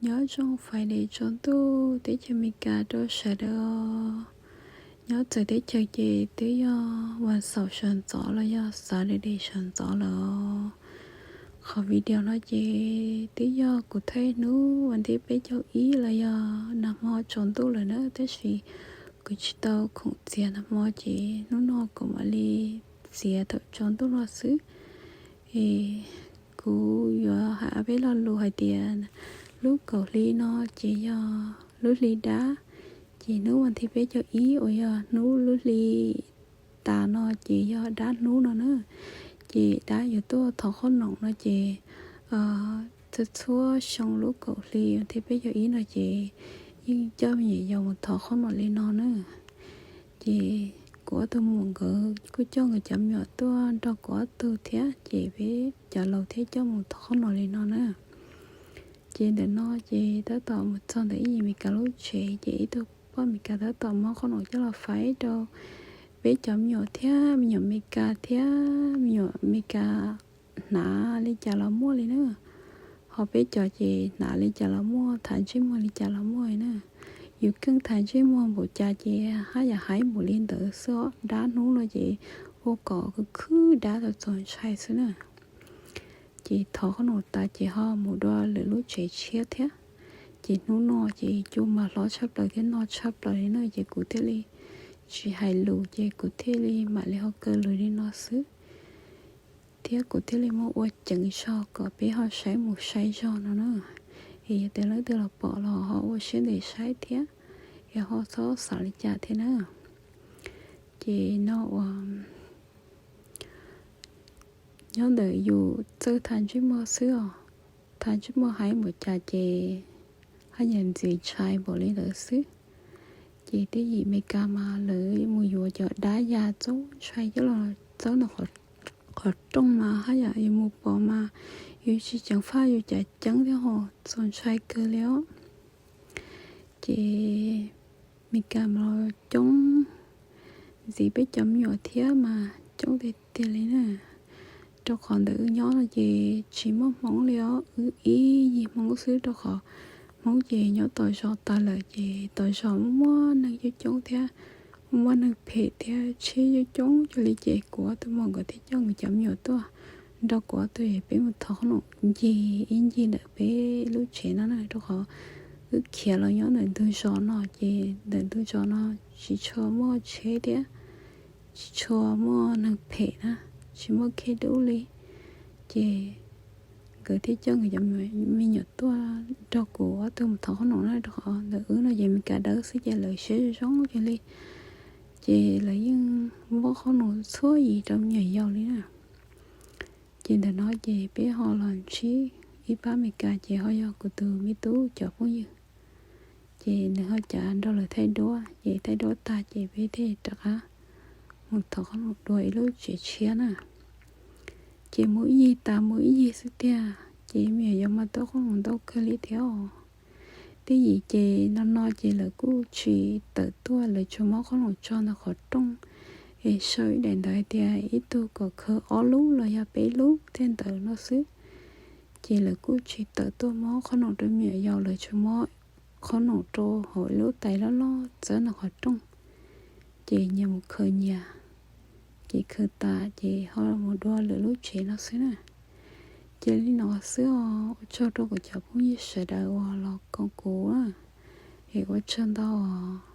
Nyob zoo Friday tsaus ntuj teb chaws Amelikas rau sawv daws os. Nyob txawv teb chaws ces twb yog vas xaum sawv ntxov los yog Saturday sawv ntxov lawm. Qhov video no ces twb yog kuv thaij hnub vas thib peb caug ib los yog nag hmo tsaus ntuj lawm na, tab sis kuv tsis tau khoom txiav nag hmo ces hnub no kuv mam li txiav thaum tsaus ntuj no xwb. Es kuv yuav hais peb lo lus hais tias lub kaum hli no ces yog lub hli dab, ces hnub vas thib peb caug ib uas yog hnub lub hli tas no ces yog dab hnub no na. Ces dab yuav tuaj thov qhob noom no ces txhua txhua xyoo lub kaum hli vas thib peb caug ib no ces yeej coj me nyuam yaus mus thov qhob noom li no na. Ces kuv ob tug muam nkawd kuj coj nkawd cov me nyuam tuaj nrog kuv ob tug thiab, ces peb cov laus thiab coj mus thov qhob noom li no na. Ces ntawm no ces tab tom mus txog ntawm ib yim Amelikas lub tsev, ces ib tug poj Amelikas tab tom muab qhob noom coj los faib rau peb cov me nyuam thiab, me nyuam Amelikas thiab me nyuam Amelikas hnav li cas los muaj li na. Ho peb cov ces hnav li cas los muaj, tham ntsej muag li cas los muaj li na. Yus keej tham ntsej muag npaum cas ces haj yam hais npaum li ntawd xwb os. Dab hnub no ces ua kom khwb khwb dab txaus ntshai xwb na. Ces thov qhob noom tas ces ho mus dua lwm lub tsev tshiab thiab. Ces hnub no ces cua mas hlob tshaj plaws thiab no tshaj plaws li na, ces kuv thiaj li tsis hais lus, ces kuv thiaj li mam li ho kaw lus li no xwb. Thiab kuv thiaj li muab ua ceev zog kom peb ho saib mus saib zog no na. Es yog tias leej twg los pom los ho ua siab ntev saib thiab, es ho txhob xav li cas thiab na. Ces no uas nyob ntawm yus txawj tham ntsej muag xwb os. Tham ntsej muag hais npaum cas ces haj yam ntxim ntshai npaum li ntawd xwb. Ces twb yim Amelikas mas lawv mus yuav cov dab ya txaus ntshai coj los txawb ntawm qhov rooj mas haj yam yus mus pom mas yus tsis ceev faj yus cav ceeb thiab ho txaus ntshai kawg li os. Ces Amelikas mas coob ntxiv peb cov me nyuam thiab mas coob tiag tiag li na. Rau qhov ntawm wb nyob no ces tsis muaj Hmoob li os, wb ib yig Hmoob xwb, rau qhov Hmoob ces nyob tom zos tas lawm ces tom zos muaj muaj neeg coob coob thiab, muaj muaj neeg phem thiab, tsheb coob coob cuag li. Ces kuv ob tug muam nkawd thiaj coj nkawd cov me nyuam tuaj nrog kuv ob tug es peb mus thov qhob noom ncig ib ncig ntawm peb lub tsev no na, rau qhov wb khiav los nyob ntawm ntug zos no ces ntawm ntug zos no tsis tshua muaj tsheb thiab, tsis tshua muaj neeg phem na, tsis muaj khej dub li. Ces nkawd thiaj coj nkawd cov me nyuam tuaj nrog kuv ob tug mus thov qhob noom na, rau qhov ntawm wb no ces Amelikas dawb xwb ces lawv siab zoo zoo cuag li. Ces lawv yeej muab qhob noom txhua yim rau me nyuam yaus li na. Ces ntawm no ces peb ho los ntsib ib pab Amelikas ces ho yog kuv tus me tub cov phooj ywg. Ces nws ho cav nrog lawv thaij duab, ces thaij duab tag ces peb thiaj rov qab mus thov qhob noom dua ib lub tsev tshiab na. Ces mus ib yig tas mus ib yig xwb tiag, ces me nyuam yaus mas tuaj qhob noom ntau kawg li thiab os. Twb yim ces no no ces lawv kuj tsis tawm tuaj, lawv tsuas muab qhob noom tso ntawm qhov rooj es sau ib daim ntawv hais tias ib tug kom khaws ob lub los yog peb lub tej ntawd no xwb. Ces lawv kuj tsis tawm tuaj muab qhob noom rau me nyuam yaus, lawv tsuas muab qhob noom rau hauv ib lub tais loj loj txawb ntawm qhov rooj. Ces nyias mus khaws nyias, ces khaws tas ces ho mus dua lwm lub tsev no xwb na. Ces li no xwb os, ua tsaug rau kuv cov phooj ywg sawv daws uas los koom kuv, es ua tsaug ntau os.